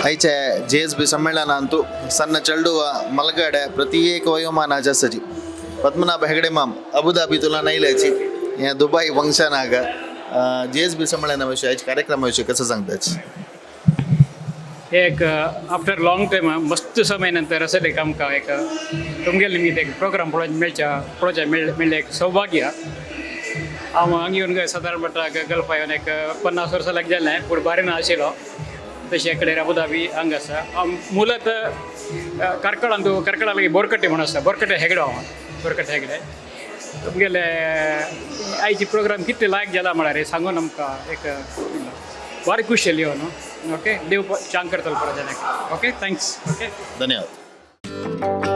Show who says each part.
Speaker 1: आयचे जे एस बी संमेळनांतु सन्न चेडुवा मलगडे प्रत्येक वयोमानाचे आसाची. पद्मनाभ हेगडे माम अबुधाबी तुला नयल्याची हे दुबय फंक्शनाक जे एस बी संमेळना विशयी, आयच्या कार्यक्रमा विशयी कसं सांगताच?
Speaker 2: हे एक आफ्टर लॉंग टायम, मस्त समय नंतर असले एक आमकां एक तुमगेले निमित्त एक प्रोग्राम पळोवंक मेळच्या पळोवच्या मेळ्ळें एक सौभाग्य. हांव हांगा येवन सादारण म्हणटा गल्फा येवन एक 50 वर्सां लागीं जालें, पूण बारीन आशिल्लो. तशें कडेन अबुधाबी हांगा आसा. हांव मुलत कार्कळांत, कार्कळा लागीं बोरकट्टे म्हणून आसा, बोरकट्टे हेगडो. हांव बोरकट्टे हेगडे. तुमगेले आयची प्रोग्राम कितले लायक जाला म्हळ्यार सांगून आमकां एक भारी खुश जाली न्हू. ओके, देव चांग करतलो परत. Okay, thanks. Okay.
Speaker 1: धन्यवाद.